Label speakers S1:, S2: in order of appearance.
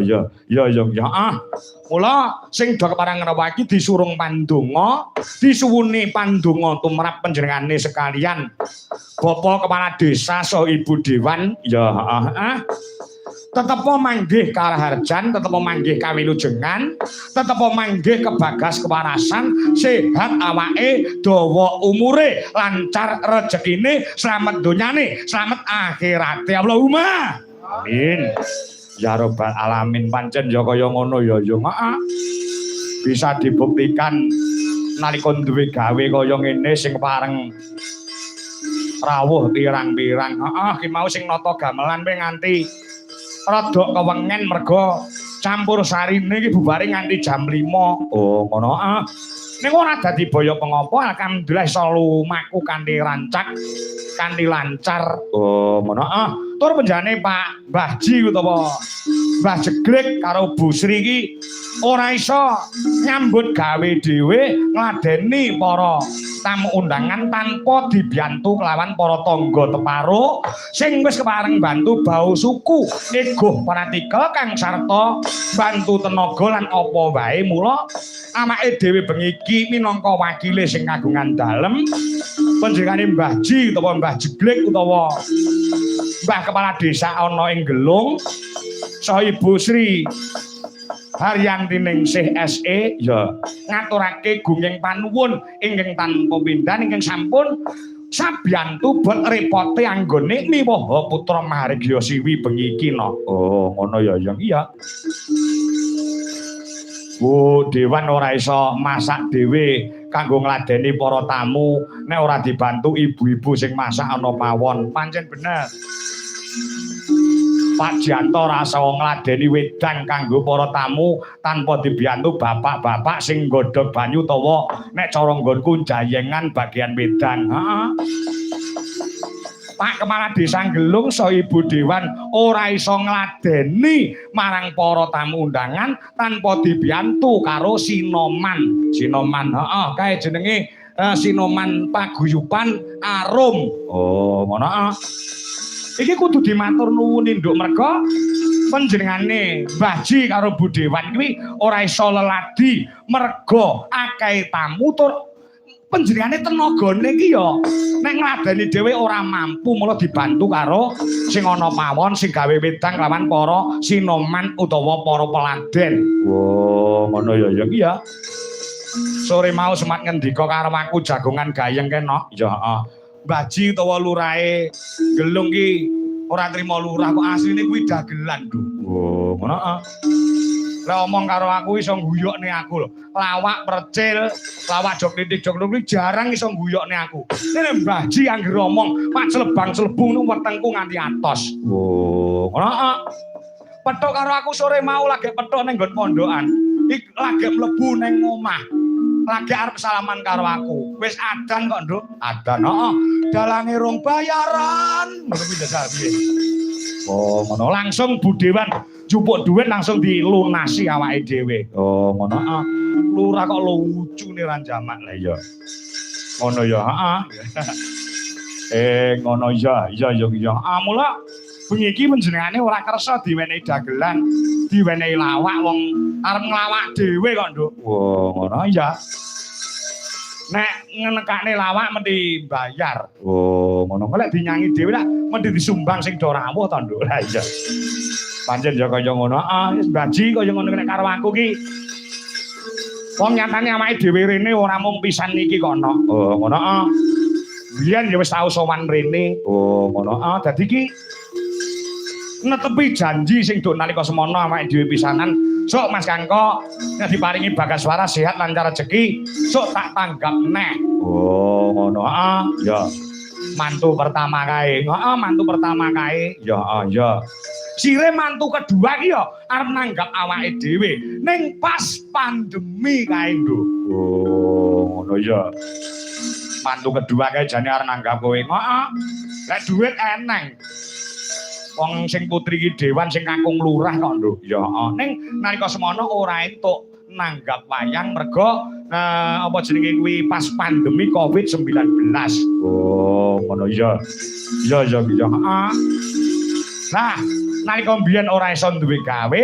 S1: Iya, iya, iya, iya. Ah. Mula sing do kepareng rawuh iki disurung pandonga, disuwuni pandonga tumrap panjenengane sekalian. Bapak Kepala Desa saha Ibu Dewan, ya, heeh, ah. Tetepo manggih karaharjan, tetepo manggih kawilujengan, tetepo manggih kebagas kewarasan, sehat awake, dawa umure, lancar rejekine, slamet donyane, slamet akhirate. Allahumma. Amin. Ya Rabbal alamin, pancen ya kaya ngono ya ya. Heeh. Bisa dibuktikan nalika duwe gawe kaya ngene sing pareng rawuh pirang-pirang. Heeh, ki mau sing nata gamelan kowe nganti rada kewengen merga campur sarine iki bubare nganti jam 5. Oh, ngono ah. Ning ora dadi boyo pengopo, alhamdulillah iso lumaku kanthi rancak, kanthi lancar. Oh, ngono ah. Tur penjane Pak Mbah Ji utawa Mbah Jeglek karo Bu Sri iki ora iso nyambut gawe dhewe ngladeni para tamu undangan tanpa dibiyantu kelawan para tangga teparo sing wis kepareng bantu bau suku egoh pratikel kang sarta bantu tenaga lan apa wae. Mula awake dhewe bengi iki minangka wakile sing kagungan dalem panjenengane Mbah Ji utawa Mbah Jeglek utawa Mbah Kepala Desa ana ing Gelung saha Ibu Sri Haryanti Ningsih SE ya ngaturake gunging panuwun ingkang tanpa pindhan ingkang sampun sabiyantu bot repote anggone miwaha putra Mahargya Siwi bengi iki no. Oh, ngono ya, yang iya. Bu Dewan ora iso masak dhewe kanggo ngladeni para tamu nek ora dibantu ibu-ibu sing masak ana pawon. Pancen bener. Pak Jianto ora iso ngladeni wedang kanggo para tamu tanpa dibiyantu bapak-bapak sing nggodhog banyu utawa nek cara nggonku jayengan bagian wedang. Heeh. Pak Kepala Desa Gelung saha Ibu Dewan ora iso ngladeni marang para tamu undangan tanpa dibiyantu karo Sinoman. Sinoman, heeh, kae jenenge Sinoman Paguyuban Arum. Oh, ngono ah. Iki kudu dimatur nuwuni, Nduk, merga panjenengane Mbah Ji karo Bu Dewan kuwi ora iso leladi merga akeh tamu, tur panjenengane tenagane iki ya nek ngladeni dhewe ora mampu, mula dibantu karo sing ana pawon sing gawe wedang lawan para sinoman utawa para peladen. Oh, ngono ya ya iki ya. Sore mau semat ngendika karo aku jagongan gayeng kena. Ya, heeh. Mbah Ji utawa lurahe Gelung ki ora trima lurah kok asline kuwi dagelan, Nduk. Oh, ngono ah. Lah omong karo aku iso ngguyokne aku lho. Lawak percil, lawak jok titik jok kuwi jarang iso ngguyokne aku. Nek Mbah Ji anggere omong pak celebang-celebung nu wetengku nganti atos. Oh, ngono ah. Petuk karo aku sore mau lagi petuk ning nggon pondokan. Ik lagi mlebu ning omah. Lagi arep salaman karo aku. Wis adan kok, Nduk. Adan, heeh. Dalange rong bayaran. Ngono kuwi jajal piye? Oh, ngono. Langsung Bu Dewan jupuk duit langsung dilunasi awake dhewe. Oh, ngono, heeh. Lurah kok lucune ra jamak lah ya. Ngono ya, heeh. Ngono ya, iya ya iya. Ah, mula bengi iki panjenengane ora kersa diwenehi dagelan, diwenehi lawak, wong arep nglawak dhewe kok, Nduk. Oh, ngono ya. Nek ngenekane lawak mesti bayar. Oh, ngono. Lek dinyanyi dhewe lah mesti disumbang sing do rawuh to, Nduk. Lah iya. Pancen ya kaya ngono. Ah, wis Mbaji kaya ngono nek karo aku ki. Wong nyatane awake dhewe rene ora mung pisan iki kono. Oh, ngono ah. Biyen ya wis tau sowan rene. Oh, ngono ah. Dadi ki netepi janji sing do nalika semono awake dhewe pisanan. Sok Mas Kangko nek diparingi bagas waras sehat lancar rezeki, sok tak tanggap neh. Oh, ngono ah. Ya. Mantu pertama kae. Heeh, mantu pertama kae. Ya, ah, ya. Sire mantu kedua ki ya arep nanggap awake dhewe ning pas pandemi kae, Nduk. Oh, ngono ya. Mantu kedua kae jane arep nanggap kowe. Heeh. Lek dhuwit eneng. Wong sing putri ki dewan sing kakung lurah kok, Nduk. Ya, heeh. Ning nalika semono ora entuk nanggap wayang merga apa jenenge kuwi pas pandemi Covid-19. Oh, ngono ya. Iya, iya, iya. Heeh. Nah, Nalika mbiyen ora iso duwe gawe.